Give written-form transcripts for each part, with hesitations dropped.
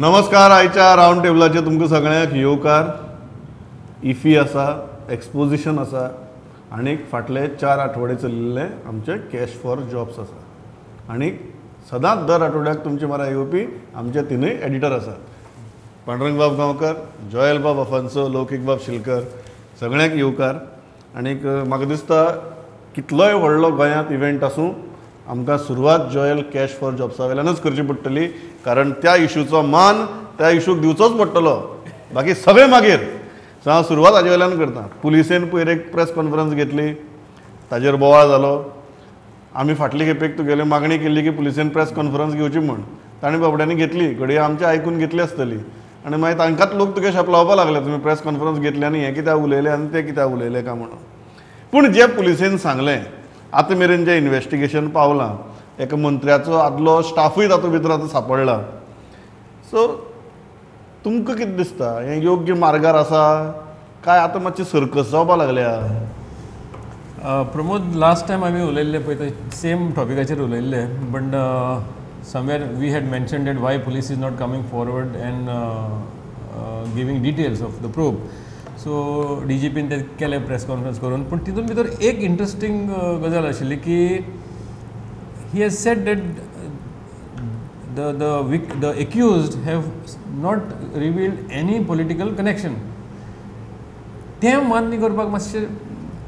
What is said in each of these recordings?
नमस्कार. आयच्या रावंड टेबलाचेर तुमकां सगळ्यांक येवकार. इफी आसा, एक्सपोजिशन आसा आनी फाटले 4 आठवडे चलिल्ले आमचे कॅश फॉर जॉब्स आसा. आनी सदांच दर आठवड्याक तुमचे मारा येवपी आमचे तिनूय एडिटर आसात, पांडुरंगबाब गांवकर, जोएलबाब अफान्सो, लौकीकबाब शिलकर. सगळ्यांक येवकार. आनीक म्हाका दिसता कितलोय व्हडलो गोंयांत इव्हेंट आसूं, आमकां सुरवात जोएल कॅश फॉर जॉब्सा वयल्यानूच करची पडटली, कारण त्या इशूचो मान त्या इशूक दिवचोच पडटलो, बाकी सगळें मागीर. सो हांव सुरवात हाजे वयल्यान करता. पुलिसेन पयर एक प्रेस कॉन्फरन्स घेतली, ताजेर बोवाळ जालो. आमी फाटले खेपेक तुगेली मागणी केल्ली की पुलिसेन प्रेस कॉन्फरन्स घेवची म्हूण, ताणें बाबड्यांनी घेतली, घडये आमचें आयकून घेतली आसतली. आनी मागीर तांकांच लोक तुगे शेपलावपाक लागले, तुमी प्रेस कॉन्फरन्स घेतली आनी हें कित्याक उलयलें आनी तें कित्याक उलयलें काय म्हणून. पूण जें पुलिसेन सांगलें, आतां मेरेन जें इन्वेस्टिगेशन पावलां, एका मंत्र्याचो आदलो स्टाफूय तातूंत भितर आतां सांपडला. सो तुमकां कितें दिसता, हें योग्य मार्गार आसा काय आतां मातशी सर्कस जावपाक लागल्या? प्रमोद, लास्ट टायम आमी उलयल्ले पळय ते सेम टॉपिकाचेर उलयल्ले, but somewhere we had mentioned that why police is not coming forward and giving details of the probe. So D G pin ते केले प्रेस कॉन्फरन्स करून, पूण तितून भितर एक इंट्रस्टींग गजाल आशिल्ली की he has said that the accused have not revealed any political connection. तें मान्य करपाक मातशें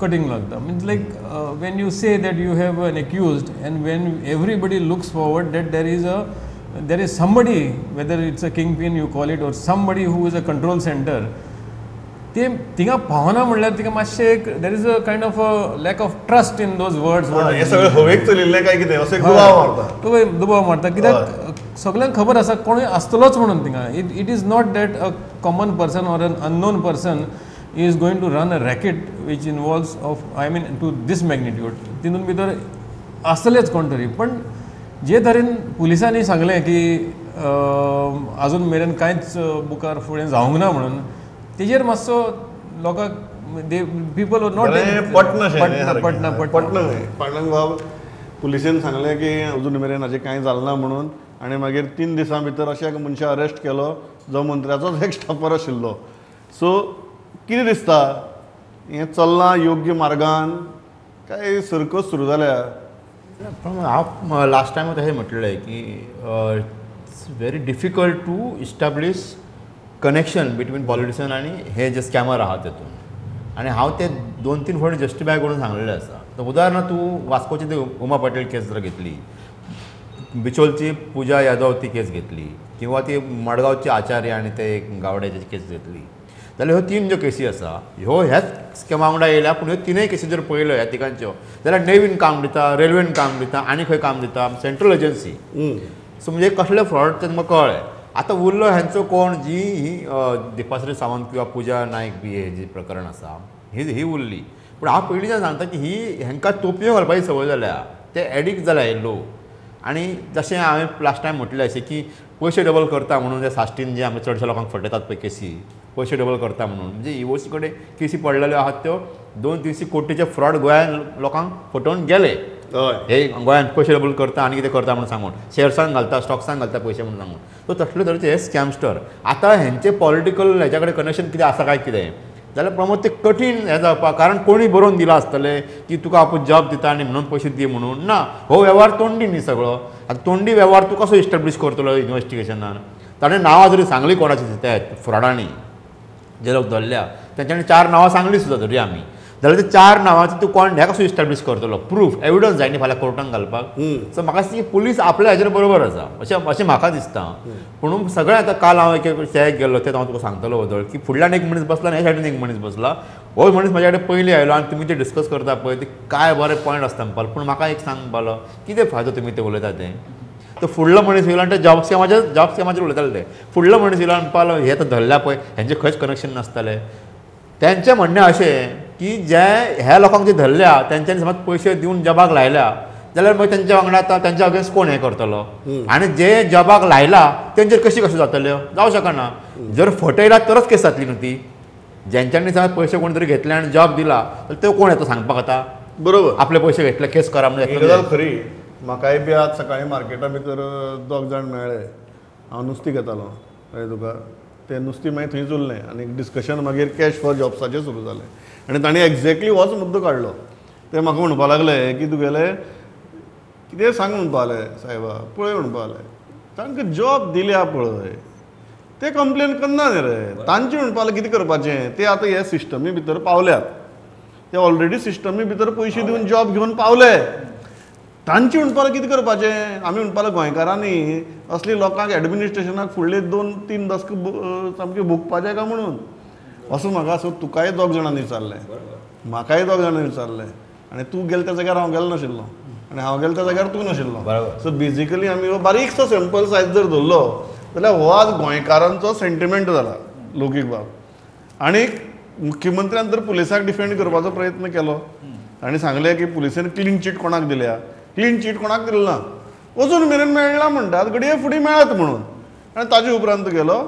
कठीण लागता. Means like when you say that you have an accused and when everybody looks forward that there is somebody, whether it's a kingpin you call it or somebody who is a control centre, ते थिंगा पावना म्हणल्यार तिका मातशें एक there is a kind of a lack of trust in those words. हें सगळें हवेक चलिल्लें काय कितें असो एक दुबाव मारता, तो दुबाव मारता. कित्याक सगळ्यांक खबर आसा कोणूय आसतलोच म्हणून थिंगा. It is not that a common person or an unknown person is going to run a racket which involves of I mean to this magnitude. तितून भितर आसतलेच कोण तरी. पण जे तरेन पुलिसांनी सांगलें की आजून मेरेन कांयच बुकार फुडें जावंक ना म्हणून, तेजेर मातसो लोकांक they people are not Patna Patna. पांडुरंगबाब, पुलिसेन सांगलें की अजून मेरेन हाजें कांय जालें ना म्हणून, आनी मागीर 3 दिसां भितर अशें एक मनशाक अरेस्ट केलो जो मंत्र्याचोच एक स्टाफर आशिल्लो. सो कितें दिसता, हें चल्लां योग्य मार्गान काय सर्कस सुरू जाल्या? हांव लास्ट टायम तशें म्हटलें की it's very difficult to establish connection between politician आनी हे जे स्कॅमर आहा तेतून. आनी हांव ते 2-3 फावटी जस्टिफाय करून सांगलेलें आसा. तर उदाहरणार्थ तूं वास्कोची ती उमा पाटील केस जर घेतली, बिचोलची पुजा यादव ती केस घेतली, किंवा ती मडगांवची आचार्य आनी ते एक गावड्याची केस घेतली, जाल्यार ह्यो 3 ज्यो केसी आसा ह्यो ह्याच स्कॅमा वांगडा येयल्या. पूण ह्यो 3 केसी जर पळयल्यो ह्या तिगांच्यो जाल्यार नेवीन काम दिता, रेल्वेन काम दिता, आनी खंय काम दिता, सेंट्रल एजन्सी. सो म्हणजे कसले फ्रॉड तें तुमकां कळ्ळें. आतां उरलो हेंचो कोण, जी ही दीपाश्री सावंत किंवा पुजा नायक बी हे जी प्रकरण आसा ही उरली. पूण हांव पयलींच्यान सांगता की ही हेंकां तोपयो घालपाची संवय जाल्या, ते एडिक्ट जाल्या हे लोक. आनी जशें हांवें लास्ट टायम म्हटलें अशें की पयशे डबल करता म्हणून जे साश्टीन जे आमी चडशे लोकांक फटयतात पळय केसी, पयशे डबल करता म्हणून, म्हणजे इओसी कडेन केसी पडलेल्यो आहात त्यो 200-300 कोटीचे फ्रॉड गोंयान लोकांक फटोवन गेले. हे गोंयांत पयशे डबल करता आनी कितें करता म्हणून सांगून, शेर्सान घालता, स्टॉक्सान घालता पयशे म्हणून सांगून. सो तसले तरेचे हे स्कॅमस्टर आतां हेंचे पॉलिटिकल हेच्या कडेन कनेक्शन कितें आसा काय कितें जाल्यार प्रमोद ते कठीण हें जावपाक, कारण कोणी बरोवन दिलां आसतलें की तुका आपूण जॉब दिता आनी म्हणून पयशे दी म्हणून. ना, हो वेव्हार तोंडी न्ही सगळो. आतां तोंडी वेव्हार तूं कसो इस्टेब्लीश करतलो इन्वेस्टिगेशनान? ताणें नांवां जरी सांगली कोणाची त्या फ्रॉडांनी जे लोक धरल्या तेंच्यांनी 4 नांवां सांगली सुद्दां धरया आमी, जाल्यार ते 4 नांवांचो तूं कोण हें कसो इस्टेब्लीश करतलो? प्रूफ एविडन्स जाय न्ही फाल्यां कोर्टान घालपाक. सो म्हाका दिसता की पुलीस आपल्या हाजेर बरोबर आसा अशें अशें म्हाका दिसता. पूण सगळें आतां काल हांव एक शेक गेल्लो तें हांव तुका सांगतलो वदळ की फुडल्यान एक मनीस बसला आनी ह्या सायडीन एक मनीस बसला. हो मनीस म्हाज्या कडेन पयलीं आयलो आनी तुमी ते डिस्कस करता पळय ते काय बरे पॉयंट आसता म्हणपाक. पूण म्हाका एक सांग म्हणपालो कितें फायदो तुमी ते उलयता तें? तो फुडलो मनीस येयलो आनी ते जॉब स्कॅमाचेर उलयताले ते. फुडलो मनीस येयलो आनी म्हणपालो हे आतां धरल्या पळय हेंचें खंयच कनेक्शन नासतालें. तेंचें म्हणणें अशें की जे ह्या लोकांक जे धरल्या तेंच्यांनी समज पयशे दिवन जॉबाक लायल्या जाल्यार मागीर तेंच्या वांगडा आतां तेंच्या अगेन्स्ट कोण हें करतलो? आनी जे जॉबाक लायला तेंचेर कशी कशें जातल्यो? जावं शकना. जर फटयला तरच केस जातली न्हू ती. जेंच्यांनी समज पयशे कोण तरी घेतले आनी जॉब दिला जाल्यार ते कोण येता सांगपाक आतां? बरोबर, आपले पयशे घेतले केस करा म्हणून. गजाल खरी. म्हाकाय बी आज सकाळीं मार्केटा भितर 2 जाण मेळ्ळे, हांव नुस्तें घेतालो कळ्ळें तुका. तें नुस्तें मागीर थंयच उरलें आनी डिस्कशन मागीर कॅश फॉर जॉब्साचेर सुरू जालें आनी तांणी एक्झॅक्टली होच मुद्दो काडलो. ते म्हाका म्हणपाक लागले की तुगेले कितें सांग म्हणपा लागले सायबा, पळय म्हणपा लागले तांकां जॉब दिल्या पळय ते कंप्लेन करना न्ही रे, तांचे म्हणपा लागले कितें करपाचें. ते आतां हे सिस्टमी भितर पावल्यात, ते ऑलरेडी सिस्टमी भितर पयशे दिवन जॉब घेवन पावले, तांचे म्हणपा कितें करपाचें. आमी म्हणपा लागले गोंयकारांनी असली लोकांक एडमिनिस्ट्रेशनाक फुडले 2-3 दसकां सामकें भोगपाचें काय म्हणून असो म्हाका असो तुकाय दोग जाणांनी विचारलें, म्हाकाय दोग जाणांनी विचारलें आनी तूं गेले त्या जाग्यार हांव गेलो नाशिल्लो आनी हांव गेलो त्या जाग्यार तूं नाशिल्लो. सो बेजिकली आमी हो बारीकसो सॅम्पल सायज जर धरलो जाल्यार हो आज गोंयकारांचो सेंटिमेंट जाला लोकीक बाब. आनी मुख्यमंत्र्यान तर पुलिसाक डिफेंड करपाचो प्रयत्न केलो आनी सांगलें की पुलिसेन क्लीन चीट कोणाक दिल्या, क्लीन चीट कोणाक दिली ना, अजून मेरेन मेळना म्हणटात, घडये फुडें मेळत म्हणून. आनी ताजे उपरांत गेलो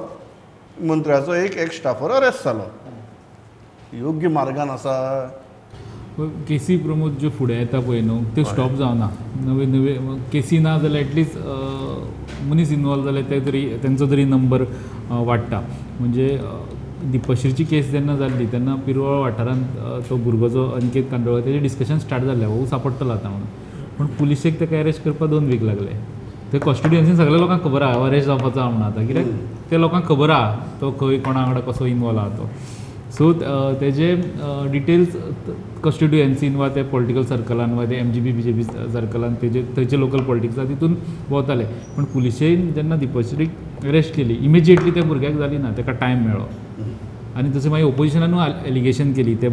मंत्र्याचो एक एक्स स्टाफर अरेस्ट जालो. योग्य मार्गान आसा. केसी प्रमोद ज्यो फुडें येता पळय न्हू त्यो स्टॉप जावना. नवे नवे केसी ना जाल्यार एटलिस्ट मनीस इनवॉल्व जाले ते तरी तेंचो तरी नंबर वाडटा. म्हणजे दीपश्रीची केस जेन्ना जाल्ली तेन्ना पिरवळ वाठारांत तो भुरगो जो अनिकेत कांदोळकर तेजें डिस्कशन स्टार्ट जाल्लें हो सापडटलो आतां म्हणून. पूण पुलिशेक ताका अरेस्ट करपाक 2 वीक लागले. ते कॉन्स्टिट्युएन्सीन सगळ्या लोकांक खबर आहा अरेस्ट जावपाचो आहा म्हणून आतां, कित्याक ते लोकांक खबर आहा तो खंय कोणा वांगडा कसो इनवॉल्व आहा तो. सो तेजे डिटेल्स कॉन्स्टिट्युएन्सीन वा ते पॉलिटिकल सर्कलान वा ते MGP BJP सर्कलान तेजे थंयचे लोकल पॉलिटिक्स आहा तितून भोंवताले. पूण पुलिशेन जेन्ना दीपश्रीक अरेस्ट केली इमिजिएटली त्या भुरग्याक जाली ना, ताका टायम मेळ्ळो. आनी तशें मागीर ओपोजिशनानूय एलिगेशन केली. ते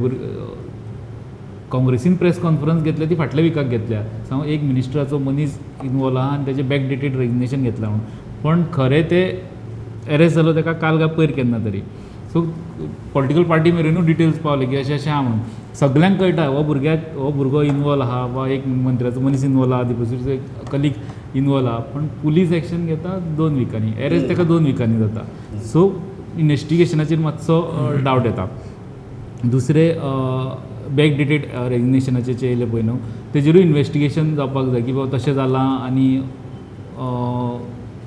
काँग्रेसीन प्रेस कॉन्फरन्स घेतल्या ती फाटल्या विकाक घेतल्या, सांग एक मिनिस्टराचो मनीस इनवॉल्व आहा आनी तेजें बॅक डेटेड रेजिग्नेशन घेतलां म्हणून. पण खरें ते अरेस्ट जालो ताका काल काय पयर केन्ना तरी. सो पॉलिटिकल पार्टी मेरेनूय डिटेल्स पावले की अशें अशें आहा म्हणून. सगल्यांक कळटा हो भुरग्याक हो भुरगो इनवॉल्व आहा वा एक मंत्र्याचो मनीस इनवॉल्व आहा, दीपश्रीचो एक कलीग इनवॉल्व आहा, पण पुलीस एक्शन घेता 2 विकांनी, अरेस्ट ताका 2 विकांनी जाता. सो इन्वेस्टिगेशनाचेर मातसो डावट येता. दुसरें बॅक डेटेड रेजिग्नेशनाचें जें येयलें पळय न्हू तेजेरूय इन्वेस्टिगेशन जावपाक जाय की बाबा तशें जालां आनी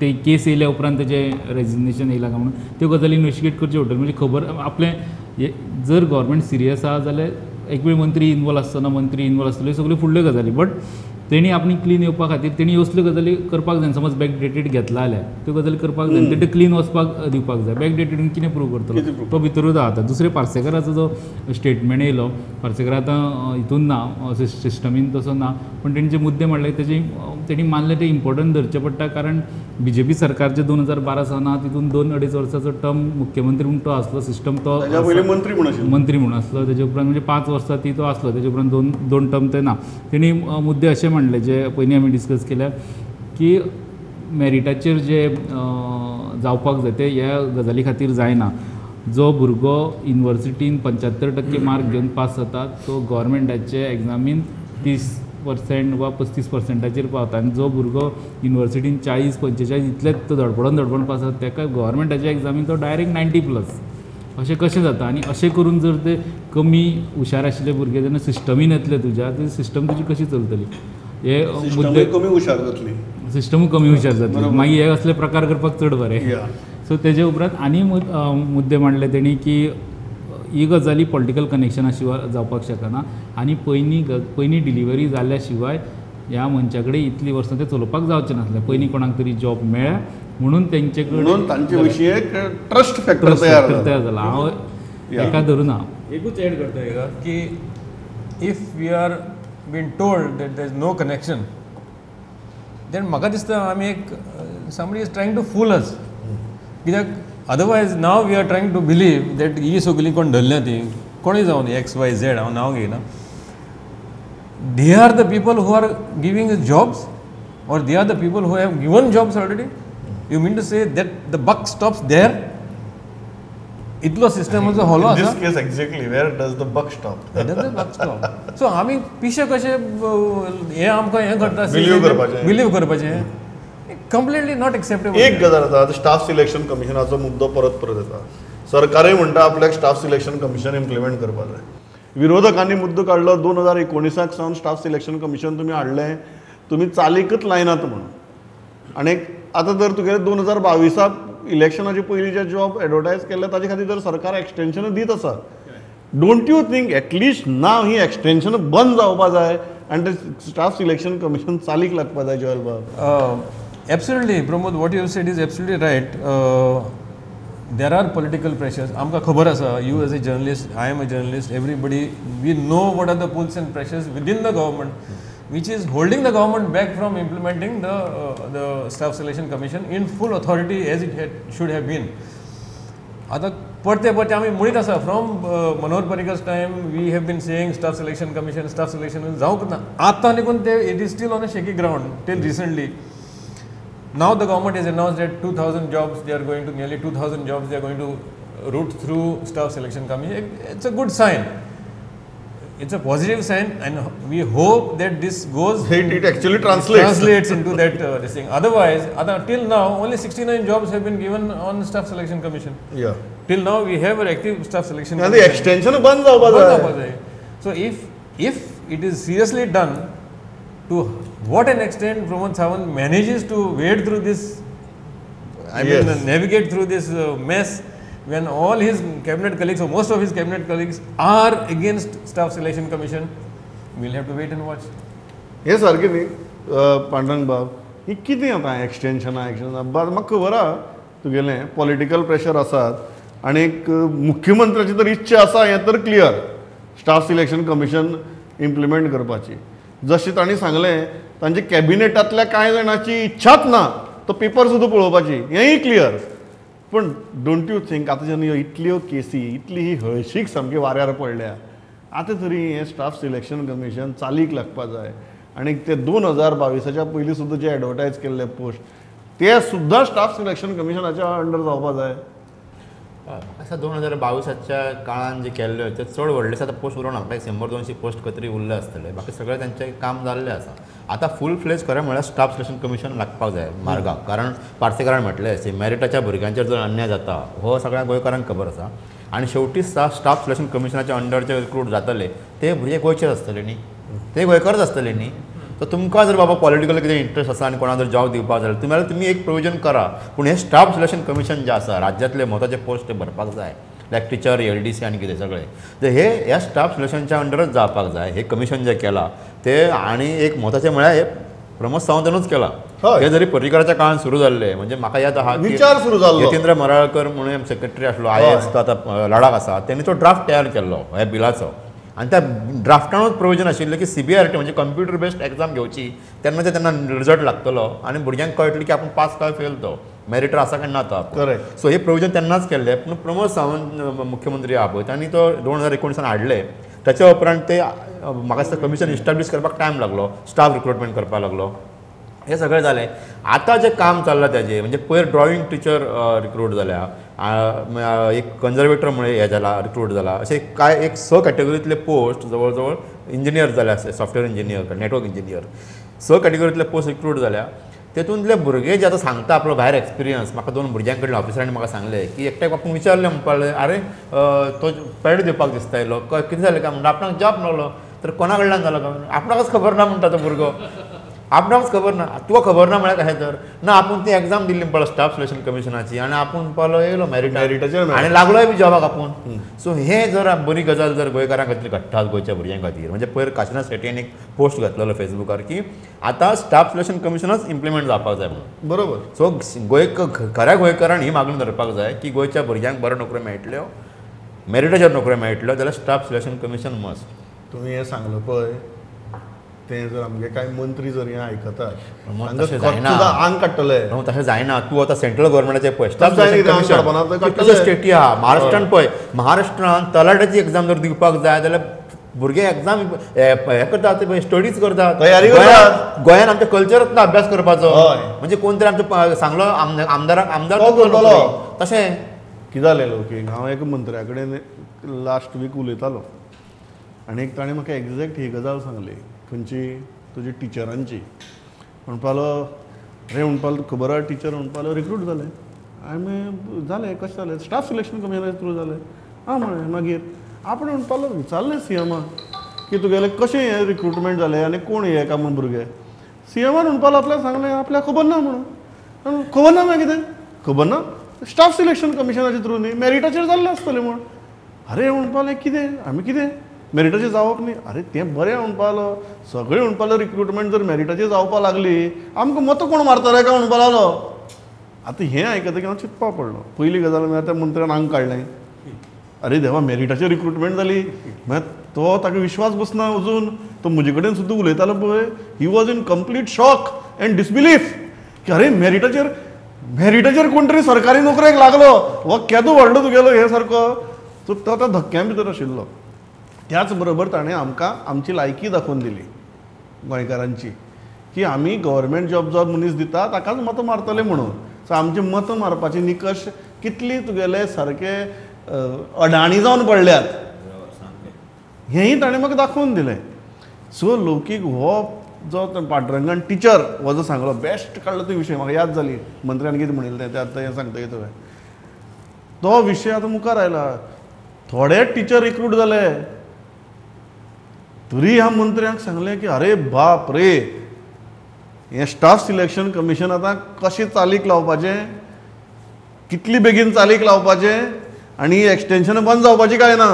ते केस येयल्या उपरांत तेजें रेजिग्नेशन येयलां काय म्हणून त्यो गजाली इन्वेस्टिगेट करच्यो पडटल्यो. म्हणजे खबर आपलें जर गव्हर्मेंट सिरियस आहा जाल्यार एक वेळ मंत्री इनवॉल्व आसचो ना, मंत्री इनवॉल्व आसतल्यो सगल्यो फुडल्यो गजाली, बट तेणी आपली क्लीन येवपा खातीर तेणी असल्यो गजाली करपाक जाय. समज बॅक डेटेड घेतला जाल्यार त्यो गजाली करपाक जाय, ते क्लीन वचपाक दिवपाक जाय. बॅक डेटेड कितें प्रूव करतलो तो भितरूच आहा. आतां दुसरें पार्सेकराचो जो स्टेटमेंट येयलो, पार्सेकर आतां हितून ना, सिस्टमीन तसो ना, पूण तेणी जे मुद्दे मांडले तेजी तेणी मानले ते इम्पोर्टंट धरचें पडटा. कारण बीजेपी सरकारचे 2012 सावन आहा तितून 2-2.5 वर्साचो टर्म मुख्यमंत्री म्हूण तो आसलो, सिस्टम तो मंत्री म्हणून आसलो, तेजे उपरांत म्हणजे 5 वर्सां ती तो आसलो, तेजे उपरांत 2 टर्म ते ना. तेणी मुद्दे अशे मांडले जे पयलीं आमी डिस्कस केल्या की मेरिटाचेर जे जावपाक जाय ते ह्या गजाली खातीर जायना. जो भुरगो युनिवर्सिटीन 75% मार्क घेवन पास जाता तो गव्हर्मेंटाचे एग्जामीन 30% वा 35%चेर पावता, आनी जो भुरगो युनिवर्सिटीन 40-45 इतलेच तो धडपडून धडपडून पास जाता ताका गव्हर्मेंटाच्या एग्जामीन तो डायरेक्ट 90+. अशें कशें जाता? आनी अशें करून जर ते कमी हुशार आशिल्ले भुरगे जेन्ना सिस्टमीन येतले तुज्या, ती सिस्टम तुजी कशी चलतली? हे मुद्दे कमी हुशार जातली, सिस्टमूय कमी हुशार जातली, मागीर हे असले प्रकार करपाक चड बरें. सो तेजे उपरांत आनी मुद्दे मांडले तेणी की ही गजाली पॉलिटिकल कनेक्शना शिवाय जावपाक शकना आनी पयलीं डिलिव्हरी जाल्या शिवाय ह्या मनशा कडेन इतलीं वर्सां तें चलोवपाक जावचें नासलें. पयलीं कोणाक तरी जॉब मेळ्ळ्या म्हणून तेंचे कडेन तांचे विशीं एक ट्रस्ट फॅक्टर तयार जाला. हांव एका धरून ना एकूच एड करता एका की if we are been told that there is no connection then म्हाका दिसता आमी एक somebody is trying to fool us. कित्याक otherwise now we are trying to believe that ही सगळीं कोण धरल्या ती कोणूय जावन एक्स वाय झेड हांव नांव घेयना, they are the people who are giving jobs or they are the people who have given jobs already. You mean to say that the buck stops there? इतलो सिस्टमाचो होलो आसा. In this case exactly where does the buck stop? Where does the buck stop? So आमी पिशे कशे हे आमकां हें करता believe करपाचें कंप्लिटली not acceptable. एक गजाल आसा, आतां स्टाफ सिलेक्शन कमिशनाचो मुद्दो परत परत येता. सरकारय म्हणटा आपल्याक स्टाफ सिलेक्शन कमिशन इम्प्लिमेंट करपाक जाय. विरोधकांनी मुद्दो काडलो 2019 सावन स्टाफ सिलेक्शन कमिशन तुमी हाडलें, तुमी चालीकच लायनात म्हणून. आनी आतां जर तुगेलें 2022 इलेक्शनाचे पयलीं जे जॉब एडवर्टायज केल्ले ताजे खातीर जर सरकार एक्सटेन्शन दीत आसा, don't you think at least now he extension बंद जावपा जाय आनी ते स्टाफ सिलेक्शन कमिशन चालीक लागपा जाय? जोएल बाब. Absolutely Pramod, what you said is absolutely right. There are political pressures. आमकां खबर आसा, you as a journalist, I am a journalist, everybody, we know what are the pulls and pressures within the government which is holding the government back from implementing the staff selection commission in full authority as it should have been. आतां परते परते आमी म्हणीत आसा, from Manohar Parrikar's time we have been saying staff selection commission, staff selection जावंक ना. आतां निकून ते it is still on a shaky ground till recently. Now the government has announced that 2,000 jobs they are going to, nearly 2,000 jobs they are going to route through staff selection commission. It's a good sign. It's a positive sign, and we hope that this goes. It actually translates into that this thing. Otherwise, till now only 69 jobs have been given on staff selection commission. Yeah. Till now we have an active staff selection. And the extension band जावपा. So if it is seriously done, to what an extent Pramod Sawant manages to wade through this, I mean, navigate through this mess when all his cabinet colleagues or most of his cabinet colleagues are against staff selection commission, we'll have to wait and watch. हे सारकें न्ही पांडुरंग बाब, ही कितें आतां एक्सटेन्शनां एक्सटेन्शनां म्हाका खबर आहा तुगेलें पॉलिटिकल प्रेशर आसात आनी एक मुख्यमंत्र्याची तर इच्छा आसा हें तर clear, staff selection commission implement करपाची. जशें तांणी सांगलें तांच्या कॅबिनेटांतल्या कांय जाणांची इच्छाच ना तो पेपर सुद्दां पळोवपाची, हेंय क्लियर. पूण don't you think आतां जेन्ना ह्यो इतल्यो केसी, इतली ही हळशीक सामकी वाऱ्यार पडल्या, आतां तरी हें स्टाफ सिलेक्शन कमिशन चालीक लागपा जाय आनी ते 2022 पयलीं सुद्दां जे एडवर्टायज केल्ले पोस्ट ते सुद्दां स्टाफ सिलेक्शन कमिशनाच्या अंडर जावपा जाय. आसा 2022 काळान जे केल्ले ते चड व्हडले आतां पोस्ट उरोना, म्हाका 100-200 पोस्ट खंय तरी उरले आसतले, बाकी सगळें तांचें काम जाल्लें आसा. आतां फूल फ्लेज खरें म्हळ्यार स्टाफ सिलेक्शन कमिशन लागपाक जाय मार्गाक, कारण पार्सेकारान म्हटलें मॅरिटाच्या भुरग्यांचेर जर अन्याय जाता हो सगळ्या गोंयकारांक खबर आसा. आनी शेवटी स्टाफ सिलेक्शन कमिशनाच्या अंडर जे रिक्रूट जातले ते भुरगे गोंयचेच आसतले न्ही, ते गोंयकारच आसतले न्ही. तर तुमकां जर बाबा पॉलिटिकल कितें इंट्रस्ट आसा आनी कोणा जर जॉब दिवपाक जाय जाल्यार तुमी एक प्रोविजन करा, पूण हें स्टाफ सिलेक्शन कमिशन जें आसा राज्यांतले म्हत्वाचे पोस्ट भरपाक जाय, लायक टिचर, LDC आनी कितें सगळें, तर हे ह्या स्टाफ सिलेक्शनच्या अंडरच जावपाक जाय. हे कमिशन जें केलां तें आनी एक म्हत्वाचें म्हळ्यार हे प्रमोद सावंतानूच केलां. हे जरी पर्रीकराच्या काळान सुरू जाल्लें, म्हणजे म्हाका याद आहा विचार सुरू जाल्लो, यतींद्र मराळकर म्हणून सेक्रेटरी आसलो IAS, तो आतां लडाख आसा, तेणी तो ड्राफ्ट तयार केल्लो ह्या बिलाचो आनी त्या ड्राफ्टानूच प्रोविजन आशिल्लें की CBRT म्हणजे कंप्युटर बेस्ड एग्जाम घेवची, तेन्ना ते तेन्ना रिजल्ट लागतलो आनी भुरग्यांक कळटलें की आपूण पास काय फेल, तो मॅरिटर आसा काय ना तो आपूण. करेक्ट. सो हे प्रोविजन तेन्नाच केल्लें, पूण प्रमोद सावंत मुख्यमंत्री आहा पळय तांणी तो 2019 हाडले. ताच्या उपरांत ते म्हाका दिसता कमिशन इस्टाब्लीश करपाक टायम लागलो, स्टाफ रिक्रुटमेंट करपाक लागलो, हें सगळें जालें. आतां जें काम चल्लां ताजें म्हणजे पयर ड्रॉइंग टिचर रिक्रूट जाल्या, एक कन्जर्वेटर म्हणून हें जाला रिक्रूट जाला, अशे कांय एक 6 कॅटेगरींतले पोस्ट जवळ जवळ इंजिनियर जाल्या, सॉफ्टवेअर इंजिनियर, नेटवर्क इंजिनियर, 6 कॅटेगरींतले पोस्ट रिक्रूट जाल्या. तेतूंतले भुरगे जे आतां सांगता आपलो भायर एक्सपिरियन्स, म्हाका 2 भुरग्यां कडल्यान ऑफिसरांनी म्हाका सांगलें की एकट्याक आपूण विचारलें म्हणपाक लागलें, आरे तो पॅड दिवपाक दिसता येयलो, कितें जालें काय म्हणटा, आपणाक जॉब मेळ्ळो, तर कोणा कडल्यान जालो काय, आपणाकच खबर ना म्हणटा तो भुरगो, आपणाकच खबर ना. तुका खबर ना म्हळ्यार कशें तर ना, आपूण ती एग्जाम दिल्ली म्हणपाक स्टाफ सिलेक्शन कमिशनाची आनी आपूण म्हणपाक येयलो मॅरिटाचेर आनी लागलोय बी जॉबाक आपूण. सो हें जर बरी गजाल जर गोंयकारां खातीर घडटा, गोंयच्या भुरग्यां खातीर, म्हणजे पयर काशिनाथ शेट्टीन एक पोस्ट घातलेलो फेसबुकार की आतां स्टाफ सिलेक्शन कमिशनच इम्प्लिमेंट जावपाक जाय म्हणून. बरोबर. सो खऱ्या गोंयकारान ही मागणी धरपाक जाय की गोंयच्या भुरग्यांक बऱ्यो नोकऱ्यो मेळटल्यो, मॅरिटाचेर नोकऱ्यो मेळटल्यो जाल्यार स्टाफ सिलेक्शन कमिशन मस्ट. तुमी हें सांगलें पळय तें जर आमगे कांय मंत्री जर हें आयकतात आंग काडटले, तशें जायना. तूं आतां सेंट्रल गव्हर्मेंटाचें पळय स्टाफ सिलेक्शन स्टेटी आहा, महाराष्ट्रान पळय, महाराष्ट्रान तलाट्याची एग्जाम जर दिवपाक जाय जाल्यार भुरगे एग्जाम हें करतात, स्टडीज करतात, तयारी करतात. गोंयान आमचें कल्चरच ना अभ्यास करपाचो, म्हणजे कोण तरी आमचो सांगलो आमदाराक, आमदार तशें कितें जालें लोकीक. हांव एका मंत्र्या कडेन लास्ट वीक उलयतालो आनी एक ताणें म्हाका एग्जॅक्ट ही गजाल सांगली, खंयची तुजी टिचरांची. म्हणपाक लागलो रे, म्हणपाक खबर आहा टिचर म्हणपाक लागलो रिक्रूट जालें. हांवें जालें कशें जालें, स्टाफ सिलेक्शन कमिशनाच्या थ्रू जालें. आं म्हळें मागीर आपण म्हणपाक लागलो विचारलें सीएमाक की तुगेलें कशें हें रिक्रुटमेंट जालें आनी कोण हे काय म्हूण भुरगे. सीएमान म्हणपाक लागलो आपल्याक सांगलें आपल्याक खबर ना म्हणून. खबर ना मागीर कितें खबर ना, स्टाफ सिलेक्शन कमिशनाचे थ्रू न्ही, मॅरिटाचेर जाल्लें आसतलें म्हूण. अरे म्हणपा लागले कितें आमी कितें मॅरिटाचेर जावप न्ही? अरे तें बरें म्हणपा लागलो, सगळें म्हणपा लागलो रिक्रुटमेंट जर मॅरिटाचेर जावपा लागली आमकां मतां कोण मारतले काय म्हणपा लागलो. आतां हें आयकतकीर हांव चिंतपा पडलो. पयली गजाल म्हळ्यार त्या मंत्र्यान आंग काडलें, अरे देवा मॅरिटाचेर रिक्रुटमेंट जाली म्हळ्यार तो ताका विश्वास बसना अजून. तो म्हजे कडेन सुद्दां उलयतालो पळय, he was in complete shock and disbelief की अरे मॅरिटाचेर मॅरिटाचेर कोण तरी सरकारी नोकरेक लागलो हो केदो व्हडलो तुगेलो हे सारको. सो तो आतां धक्क्या भितर आशिल्लो. त्याच बरोबर ताणें आमकां आमची लायकी दाखोवन दिली गोंयकारांची की आमी गव्हर्मेंट जॉब जो मनीस दिता ताकाच मतां मारतले म्हणून. सो आमचे मतां मारपाचे निकश कितली तुगेले सारके अडाणी जावन पडल्यात हेंय ताणें म्हाका दाखोवन दिलें. सो लौकीक हो जो पांडुरंगान टिचर हो जो सांगलो बेस्ट काडलो तो विशय म्हाका याद जाली, मंत्र्यान कितें म्हणिल्लें तें आतां हें सांगतकीर तुवें तो विशय आतां मुखार आयला. थोडे टिचर रिक्रूट जाले तरी ह्या मंत्र्यांक सांगलें की अरे बाप रे हें स्टाफ सिलेक्शन कमिशन आतां कशें चालीक लावपाचें, कितली बेगीन चालीक लावपाचें आनी एक्सटेंशन बंद जावपाची काय ना.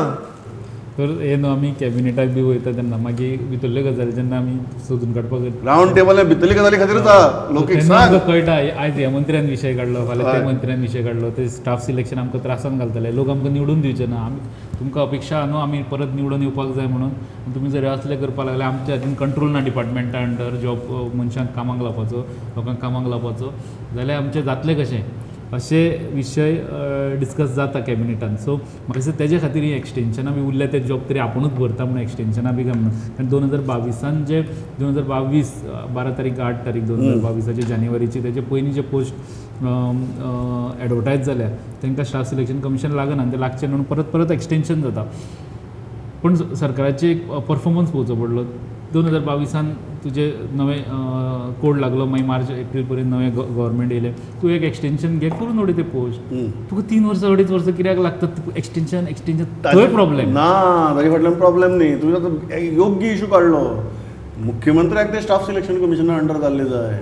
तर हे न्हू आमी कॅबिनेटाक बी वयता तेन्ना मागीर भितरल्यो गजाली जेन्ना आमी सोदून काडपाक रावंड टेबल भितरली गजाली खातीरच आहा, आमकां कळटा आयज ह्या मंत्र्यान विशय काडलो, फाल्यां त्या मंत्र्यान विशय काडलो, ते स्टाफ सिलेक्शन आमकां त्रासान घालतले, लोक आमकां निवडून दिवचे ना, आमी तुमकां अपेक्षा न्हू आमी परत निवडून येवपाक जाय म्हणून. तुमी जर असले करपाक लागले आमच्या हातीन कंट्रोल ना डिपार्टमेंटा अंडर जॉब मनशांक कामाक लावपाचो, लोकांक कामाक लावपाचो, जाल्यार आमचें जातलें कशें, अशे विशय डिस्कस जाता कॅबिनेटान. सो म्हाका दिसता तेजे खातीर ही एक्सटेंशनां बी उरल्या ते जॉब तरी आपुणूच भरता म्हणून एक्सटेंशनां बी काय म्हणून. कारण 2022 जे 2022 12 तारीख 8 तारीख 2022 जानेवारीची तेजे पयलीं जे पोस्ट एडवर्टायज जाल्या तांकां स्टाफ सिलेक्शन कमिशन लागना आनी ते लागचें म्हणून परत परत एक्सटेंशन जाता. पूण सरकाराची एक परफॉर्मन्स पळोवचो पडलो. 2022 तुजे नवे कोड लागलो, मागीर मार्च एप्रील पर्यंत नवे गव्हर्मेंट येयलें, तूं एक एक्सटेंशन घे करून उडय ते पोस्ट. तुका 3 वर्सां 2.5 वर्सां कित्याक लागतात एक्सटेंशन एक्सटेंशन? थंय प्रॉब्लेम ना, ताजे फाटल्यान प्रॉब्लेम न्ही. तुवें आतां योग्य इशू काडलो, मुख्यमंत्र्याक ते स्टाफ सिलेक्शन कमिशना अंडर जाल्ले जाय.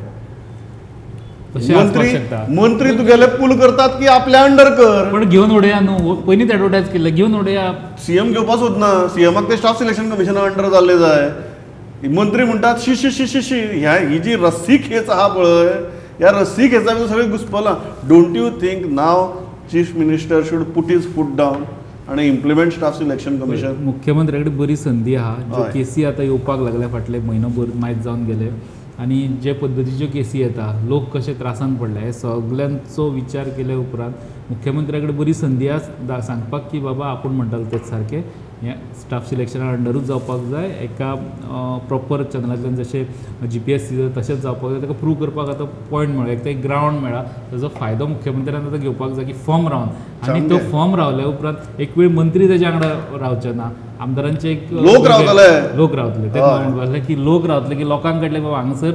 मंत्री तुगेले पूल करतात की आपल्या अंडर कर, पण घेवन उडया न्हू, पयलींच एडवर्टायज केल्लें घेवन उडया. सीएम घेवपा सोदना, सीएमाक ते स्टाफ सिलेक्शन कमिशना अंडर जाल्ले जाय. मंत्री म्हणटात शी शी शी शी शी, ह्या ही जी रस्सी खेच आहा पळय ह्या रस्सी खेचा भितर सगळें घुसपलां. Don't you think now chief minister should put his foot down आनी इम्प्लिमेंट स्टाफ सिलेक्शन कमिशन? मुख्यमंत्र्या कडेन बरी संदी आहा, ज्यो केसी आतां येवपाक लागल्या फाटले म्हयनो भर मायज जावन गेले आनी जे पद्दतीच्यो केसी येता लोक कशे त्रासान पडले हे सगल्यांचो विचार केल्या उपरांत मुख्यमंत्र्या कडेन बरी संदी आसा सांगपाक की बाबा आपूण म्हणटालो तेच सारकें हें स्टाफ सिलेक्शना अंडरूच जावपाक जाय, एका प्रॉपर चॅनलांतल्यान जशें GPSC तशेंच जावपाक जाय. ताका प्रूव करपाक आतां पॉयंट मेळ्ळो, एक तर ग्रावंड मेळ्ळा, ताजो फायदो मुख्यमंत्र्यान आतां घेवपाक जाय की फर्म रावन, आनी तो फर्म रावल्या उपरांत एक वेळ मंत्री तेज्या वांगडा रावचे ना, आमदारांचे एक लोक रावतले, लोक रावतले. तें म्हणपाक की लोक रावतले की लोकांक कळटलें बाबा हांगासर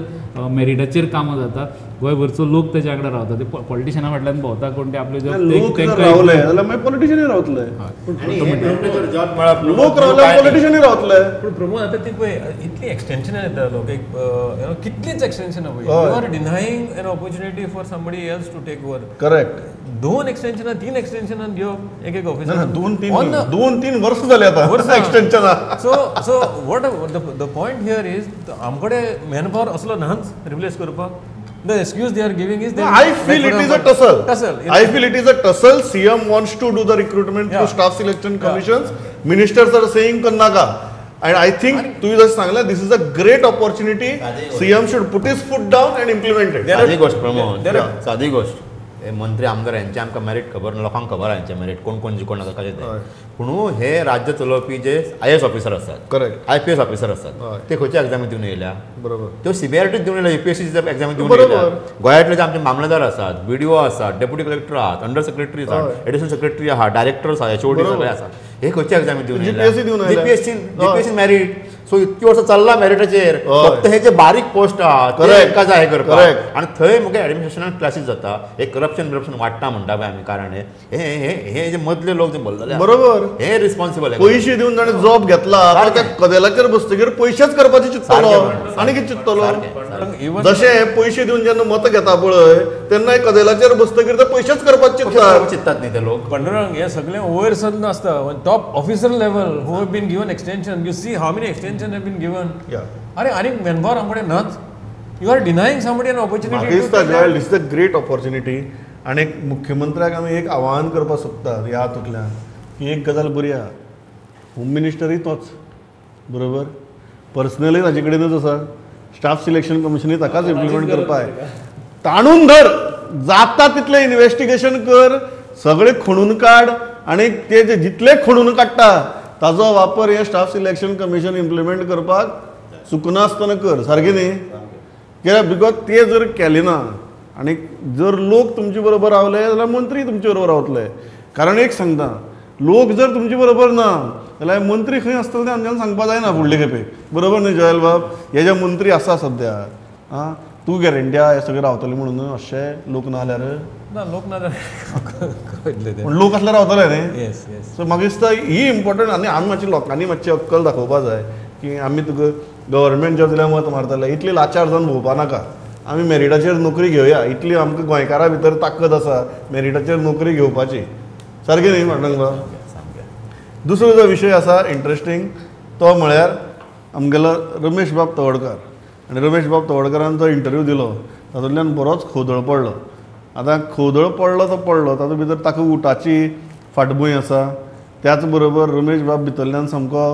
मेरिटाचेर कामां जाता, गोंयभरचो लोक तेज्या वांगडा रावता, ते पॉलिटिशना फाटल्यान भोंवता कोण ते आपले लोक रावले जाल्यार मागीर पॉलिटिशनूय रावतले, लोक रावले पॉलिटिशनूय रावतले. पूण प्रमोद आतां ती पळय इतली एक्सटेंशनां येता लोक, एक कितलींच एक्सटेंशनां पळय, you are denying an opportunity for somebody else to take over. Correct. 2 एक्सटेंशनां 3 एक्सटेंशनां घेवप एक एक ऑफिसर, 2-3 वर्स जाले आतां एक्सटेंशनां. So so what the point here is आमकडे मॅन पावर असलो नाच रिप्लेस करपाक. The excuse they are giving is I feel it is a tussle. I feel it is a tussle. CM wants to do the recruitment through staff selection commissions. Ministers are saying karnaka. And I think tu just sangla this is a great opportunity. CM should put his foot down and implement it. सादी गोष्ट प्रमोद, सादी गोष्ट. मंत्री आमदार यांचे आमकां merit खबर ना, लोकांक खबर आहा यांचे मेरीट कोण कोण जिकोण नाका कशें तें. पूण हे राज्य चलोवपी जे IAS officer आसात, करेक्ट, IPS officer आसात, ते खंयच्या एग्जामी दिवन येयल्या? बरोबर, त्यो CBRT दिवन येयल्या, UPSC एग्जामी दिवन येयल्या. गोंयांतले जे आमचे मामलेदार आसात, BDO आसात, डेप्युटी कलेक्टर आहात, अंडर सेक्रेटरी आसात, एडिशनल सेक्रेटरी आहात, डायरेक्टर्स आहात, HOD सगळे आसात, हे खंयच्या एग्जामी दिवन येयल्या? GPSC merit. सो इतकी वर्सां चल्ला मेरिटाचेर फक्त हे जे बारीक पोस्ट आहा ते एका जाय करपाक आनी थंय मुगे एडमिनिस्ट्रेशनान क्लासीस जाता हे करप्शन बिरप्शन वाडटा म्हणटा पळय आमी कारण हे हे हे जे मदले लोक जे भरलेले बरोबर हे रिस्पॉन्सिबल पयशे दिवन ताणें जॉब घेतला त्या कदेलाचेर बसतकीर पयशेच करपाचे चिंततलो आनी कितें चिंततलो जशें पयशे दिवन जेन्ना मतां घेता पळय तेन्ना कदेलाचेर बसतकीर ते पयशेच करपाचे चिंततात चिंततात न्ही ते लोक. पांडुरंग हे सगळे वयर सरन आसता top officer level who have been given extension you see how many extension have been given. अरे आनी मॅनपावर आमकडे नाच. You are denying somebody an opportunity. म्हाका दिसता Joel this is a great opportunity आनी मुख्यमंत्र्याक आमी एक आवाहन करपाक सोदता ह्या हातूंतल्यान की एक गजाल बरी आहा होम मिनिस्टरूय तोच बरोबर पर्सनली ताजे कडेनूच आसा स्टाफ सिलेक्शन कमिशनूय ताकाच इम्प्लिमेंट करपाक ताणून धर जाता तितलें इन्वेस्टिगेशन कर सगळें खणून काड आनी ते जे जितले खणून काडटा ताजो वापर हे स्टाफ सिलेक्शन कमिशन इम्प्लिमेंट करपाक चुकनासतना कर सारकें न्ही कित्याक because ते जर केलें ना आनी जर लोक तुमचे बरोबर रावले जाल्यार मंत्री तुमचे बरोबर रावतले. कारण एक सांगता लोक जर तुमचे बरोबर ना जाल्यार मंत्री खंय आसतले ते आमच्यान सांगपाक जायना फुडले खेपेक बरोबर न्ही जॉयल बाब. हे जे मंत्री आसा सद्या आं तूं गॅरंटी आहा हे सगळे रावतले म्हणून अशें लोक ना जाल्यार ना लोक ना जाल्यार पूण लोक आसल्यार रावतले न्ही. येस येस. सो म्हाका दिसता ही इम्पॉर्टंट आनी आमी मातशी लोकांनी मातशी अक्कल दाखोवपा जाय की आमी तुका गव्हर्मेंट जॉब दिल्यार मत मारतले इतली लाचार जावन भोंवपा नाका आमी मेरिटाचेर नोकरी घेवया इतली आमकां गोंयकारां भितर ताकद आसा मेरिटाचेर नोकरी घेवपाची सारकें न्ही पांडुरंग बाब. दुसरो जो विशय आसा इंट्रस्टींग तो म्हळ्यार आमगेलो रमेश बाब तवडकर आनी रमेश बाब तवडकरान जो इंटरव्यू दिलो तातूंतल्यान बरोच खोदळ पडलो. आतां खोदळ पडलो तो पडलो तातूंत भितर ताका उटाची फाटभूंय आसा त्याच बरोबर रमेश बाब भितरल्यान सामको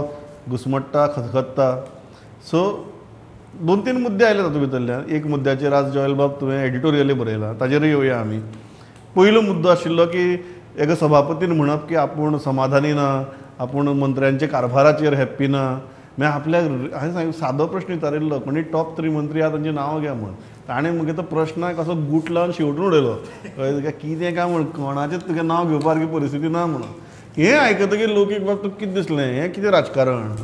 घुसमट्टा खतखत्ता. सो दोन तीन मुद्दे आयले तातूंत भितरल्यान. एक मुद्द्याचेर आज जॉयल बाब तुवें एडिटोरियलूय बरयलां ताजेरूय येवया आमी. पयलो मुद्दो आशिल्लो की एका सभापतीन म्हणप की आपूण समाधानी ना आपूण मंत्र्यांच्या कारभाराचेर हॅप्पी ना. मागीर आपल्याक हांवें सांग सादो प्रश्न विचारिल्लो कोणी टॉप 3 मंत्री आहा तांची नांवां घ्या म्हूण ताणें मागीर तो प्रश्नाक असो गूट लावन शेवटून उडयलो कळ्ळें तुका कितें काय म्हूण कोणाचें तुका नांव घेवपा सारकी परिस्थिती ना म्हणून. हें आयकतकीर लोकीक बाब तुका कितें दिसलें हें कितें राजकारण?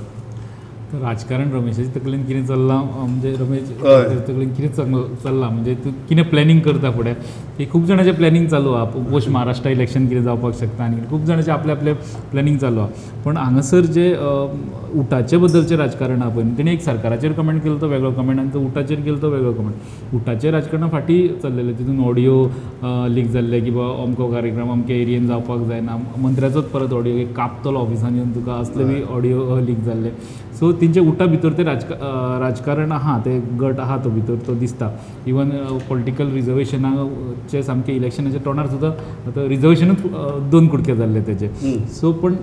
राजकारण रमेशाच्या तकलेन कितें चल्लां म्हणजे रमेश तकलेन कितें चल्लां म्हणजे तूं कितें प्लॅनिंग करता फुडें की खूब जाणांचें प्लॅनिंग चालू आहा पोस्ट महाराष्ट्र इलेक्शन कितें जावपाक शकता आनी खूब जाणांचें आपलें आपलें प्लॅनिंग चालू आहा. पण हांगासर जे उटाचे बद्दलचें राजकारण आहा पळय तेणी एक सरकाराचेर कमेंट केलो तो वेगळो कमेंट आनी तो उटाचेर केलो तो वेगळो कमेंट. उटाचें राजकारण फाटीं चल्लेलें तितून ऑडियो लीक जाल्ले की बाबा अमको कार्यक्रम अमके एरियेन जावपाक जायना मंत्र्याचोच परत ऑडियो कापतलो ऑफिसान येवन तुका असले बी ऑडियो लीक जाल्ले. सो तेंचे उटा भितर ते राजकारण आहा ते गट आहा तो भितर तो दिसता. इवन पॉलिटिकल रिजर्वेशनाचे सामकें इलेक्शनाच्या तोंडार सुद्दां आतां रिजर्वेशनूच दोन कुडके जाल्ले तेजे. सो पण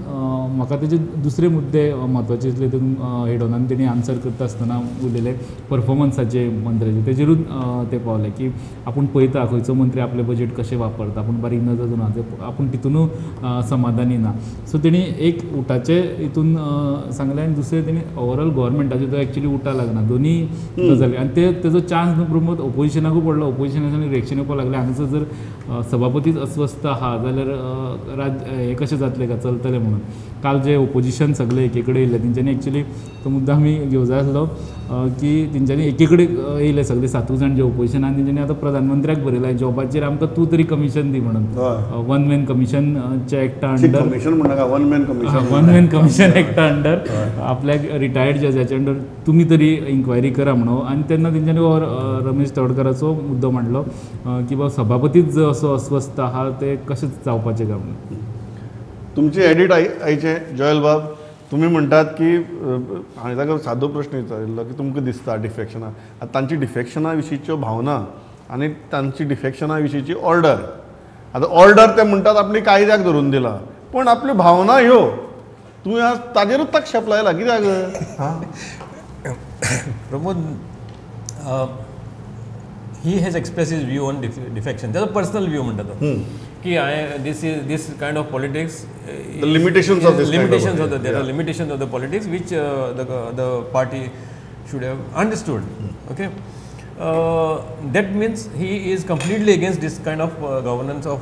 म्हाका तेजे दुसरे मुद्दे म्हत्वाचे दिसले तितून हेडोनान तेणी आन्सर करता आसतना उलयले परफॉर्मन्साचे मंत्र्याचे तेजेरूच ते पावले की आपूण पळयता खंयचो मंत्री आपलें बजेट कशें वापरता आपूण बारीक नजर दवरना आपूण तितूनू समाधानी ना. सो तेणी एक उटाचे हितून सांगलें आनी दुसरें तेणी ओवरऑल गव्हर्मेंटाचे तो एक्चुअली उटा लागना दोनी गजाली आनी ते तेजो चान्स न्हू प्रमोद ओपोजिशनाकूय पडलो. ओपोजिशनाच्यान रिएक्शन येवपाक लागलें हांगासर जर सभापतीच अस्वस्थ आहा जाल्यार हें कशें जातलें काय चलतलें म्हणून. काल जे ओपोजिशन सगळे एके कडेन येयल्ले तेंच्यांनी एक्चुअली तो मुद्दो आमी घेवं जाय आसलो की तेंच्यांनी एके कडेन येयले सगळे 7 जाण जे ओपोजिशन आनी तेंच्यांनी आतां प्रधानमंत्र्याक बरयलां जॉबाचेर आमकां तूं तरी कमिशन दी म्हणून वन मॅन कमिशनच्या एक्टा अंडर कमिशन म्हणटा one man commission one man commission एक्टा अंडर आपल्याक रिटायर्ड जजाच्या अंडर तुमी तरी इन्क्वायरी करा म्हणून. आनी तेन्ना तेंच्यांनी रमेश तवडकराचो मुद्दो मांडलो की बाबा सभापतीच जो असो अस्वस्थ आहा ते कशें जावपाचें काय म्हणून. तुमची एडिट आयचे जॉयल बाब तुमी म्हणटात की हांवें ताका सादो प्रश्न विचारिल्लो की तुमकां दिसता डिफेक्शनां आतां तांची डिफेक्शना विशींच्यो भावना आनी तांची डिफेक्शना विशींची ऑर्डर आतां ऑर्डर ते म्हणटात आपली कायद्याक धरून दिला पूण आपल्यो भावना ह्यो तुवें आज ताजेरूच आक्षेप लायला कित्याक? Pramod he has express his view on defection ताजो पर्सनल व्यू म्हणटा तो की हांवें this is this kind of politics The limitations of this limitations kind of the there are limitations of the politics which the party should have understood. Okay, that means he is completely against this kind of governance of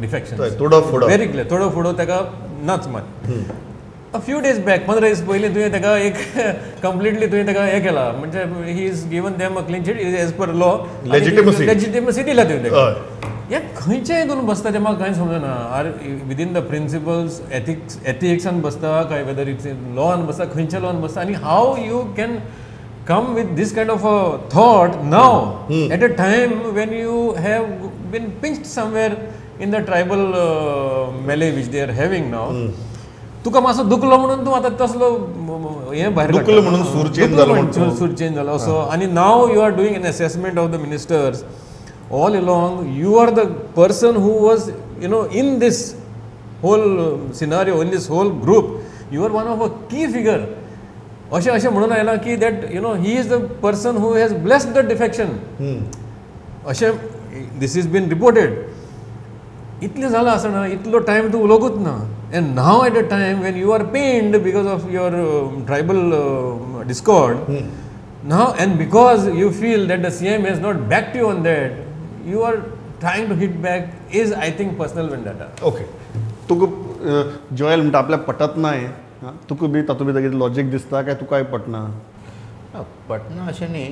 defections. थोडो फुडो very clear थोडो फुडो ताका नाच मान. A few days back 15 दीस पयलीं तुवें ताका एक कंप्लिटली तुवें ताका हें केला म्हणजे he is given them a clean chit as per law legitimacy legitimacy दिला तुवें ताका. हें खंयच्या हितून बसता तें म्हाका कांय समजना. Are within the principles ethics एथिक्सान बसता काय वेदर it's लॉन बसता, खंयच्या लॉन बसता आनी how you can come with this kind of a thought now at a time when you have been pinched somewhere in the tribal melee which they are having now. तुका मातसो दुखलो म्हणून तूं आतां तसलो हें भायर दुखलो म्हणून सूर चेंज जालो, सूर चेंज जालो असो. आनी now you are doing an assessment of the ministers. All along you are the person who was you know in this whole scenario, in this whole group you are one of a key figure. अशें अशें म्हणून आयलां की that you know he is the person who has blessed the defection अशें this is been reported. इतलें जालां आसतना इतलो टायम तूं उलोवंकूच ना. And now at a time when you are pained because of your tribal discord now and because you feel that the CM has not backed you on that, you are trying to hit back is I think personal vendetta. Okay, तुका Joel म्हणटा आपल्याक पटत ना हें, तुका बी तातूंत भितर कितें लॉजीक दिसता काय तुकाय पटना? पटना अशें न्ही,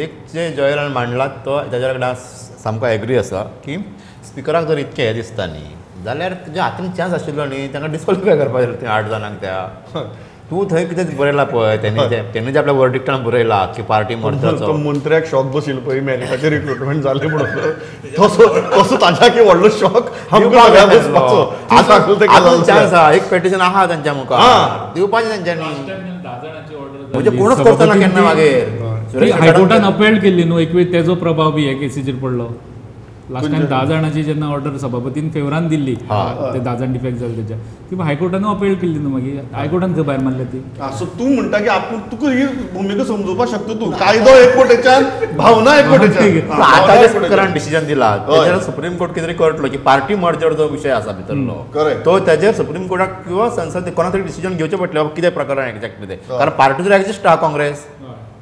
एक जे जोएलान मांडला तो ताज्या कडेन सामको एग्री आसा की स्पिकराक जर इतकें हें दिसता न्ही जाल्यार तुज्या हातीन चान्स आशिल्लो न्ही तांकां डिस्क्वॉलिफाय करपाक जाय थंय 8 जाणांक. त्या तूं थंय कितें बरयलां पळय तेणी तेणी जे आपल्या वर्डिक्टान बरयलां की पार्टी मर्जराचो मंत्र्याक शॉक बशिल्लो पळय मॅरिटाचें रिक्रुटमेंट जालें म्हणून तसो तसो ताज्या की व्हडलो शॉक आजून चान्स आहा. एक पेटिशन आहा तांच्या मुखार दिवपाचें तेंच्यांनी, म्हणजे कोणूच करता ना केन्ना मागीर. हायकोर्टान अपहेल्ड केल्ली न्हू एक वेळ तेजो प्रभाव बी हे केसीचेर पडलो. लास्ट टायम 10 जाणांची जेन्ना ऑर्डर सभापतीन फेवरान दिल्ली ते 10 जाण डिफेक्ट जाले तेच्या, ती हायकोर्टान अपहेल्ड केल्ली न्हू मागीर हायकोर्टान थंय भायर मारल्या ती. सो तूं म्हणटा की आपूण तुका ही भुमिका समजोवपाक शकता तूं, कायदो एक वटेच्यान भावना एक वटेच्यान. आतां जे स्पिकरान डिसिजन दिला तेजेर सुप्रीम कोर्ट कितें तरी कळटलो की पार्टी मर्जर जो विशय आसा भितरलो तो तेजेर सुप्रीम कोर्टाक किंवा संसद कोणा तरी डिसिजन घेवचें पडटलें कितें प्रकरण एक्झॅक्टली तें, कारण पार्टी जर एक्झिस्ट आहा काँग्रेस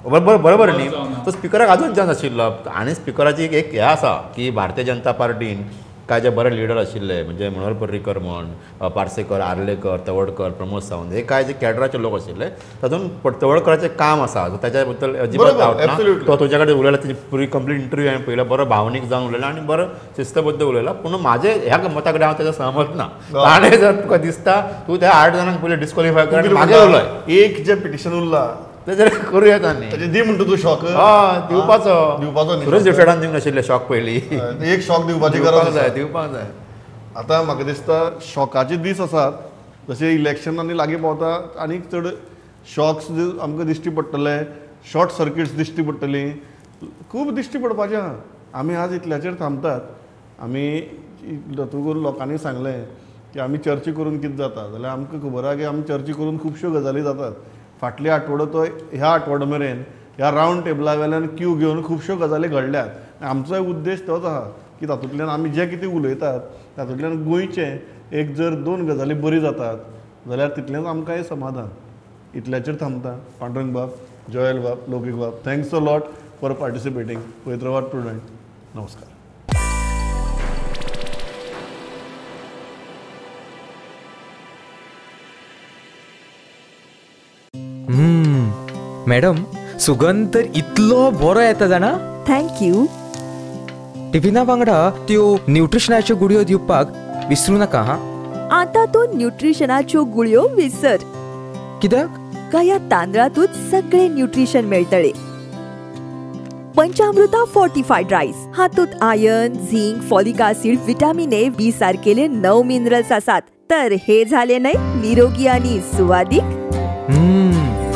बरोबर बरोबर न्ही. तो स्पिकराक आजून चान्स आशिल्लो. आनी स्पिकराची एक हें आसा की भारतीय जनता पार्टीन काय जे बरे लिडर आशिल्ले म्हणजे मनोहर पर्रीकर म्हण, पार्सेकर, आर्लेकर, तवडकर, प्रमोद सावंत हे काय जे कॅडराचे लोक आशिल्ले तातूंत तवडकराचें काम आसा ताच्या बद्दल अजिबात डावट ना. तो तुज्या कडेन उलयला तेजी पुरी कंप्लीट इंटरव्यू हांवें पळयला, बरो भावनीक जावन उलयला आनी बरो शिस्तबद्द उलयला. पूण म्हाजे ह्या मता कडेन हांव तेजा सहमत ना. ताणें जर तुका दिसता तूं त्या 8 जाणांक पयलीं डिस्क्वॉलिफाय कर आनी मागीर उलय. एक जें पिटिशन उरलां तेजेर करूं येता न्ही, दी म्हणटा तूं शॉक दिवपाचो दिवपाचो सुरेश देवशेटान दिवंक नाशिल्लें शॉक पयलीं, एक शॉक दिवपाची गरज जाय, दिवपाक जाय. आतां म्हाका दिसता शॉकाचे दीस आसात, जशें इलेक्शन आनी लागीं पावता आनीक चड शॉक्स आमकां दिश्टी पडटले, शॉर्ट सर्किट्स दिश्टी पडटली, खूब दिश्टी पडपाचें आहा. आमी आज इतल्याचेर थांबतात. आमी तातूंत लोकांनी सांगलें की आमी चर्चा करून कितें जाता जाल्यार आमकां खबर आहा की आमी चर्चा करून खुबश्यो गजाली जातात. फाटल्या आठवडो तो ह्या आठवडो मेरेन ह्या रावंड टेबला वेल्यान क्यू घेवन खुबश्यो गजाली घडल्यात. आमचोय उद्देश तोच आहा की तातूंतल्यान आमी जें कितें उलयतात तातूंतल्यान गोंयचें एक जर 2 गजाली बरी जातात जाल्यार तितलेंच आमकांय समाधान. इतल्याचेर थांबता. पांडुरंग बाब, जोएल बाब, लौकीक बाब, thanks a lot for participating. पळयत रावात प्रुडंट. नमस्कार. मॅडम, सुगंध तर इतलो बरो येता जाणा. Thank you. टिफिना वांगडा त्यो न्यूट्रिशनाच्यो गुळयो दिवपाक विसरू नाका हा. आतां तूं न्यूट्रिशनाच्यो गुळयो विसर. कित्याक? काय तांदळांतूच सगळे न्यूट्रिशन मेळटले. पंचामृता फोर्टिफायड रायस हातूंत iron, zinc, folic acid, vitamin A, B सारकेले 9 minerals आसात. तर हे झाले न्हय निरोगी आनी सुवादीक.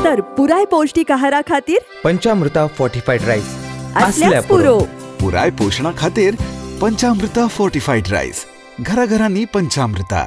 तर पुराय पौष्टिक आहारा खातीर पंचामृता फोर्टिफायड रायस असल्याच पुरो. पुराय पोषणा खातीर पंचामृता फोर्टिफायड रायस, घराघरांनी पंचामृता.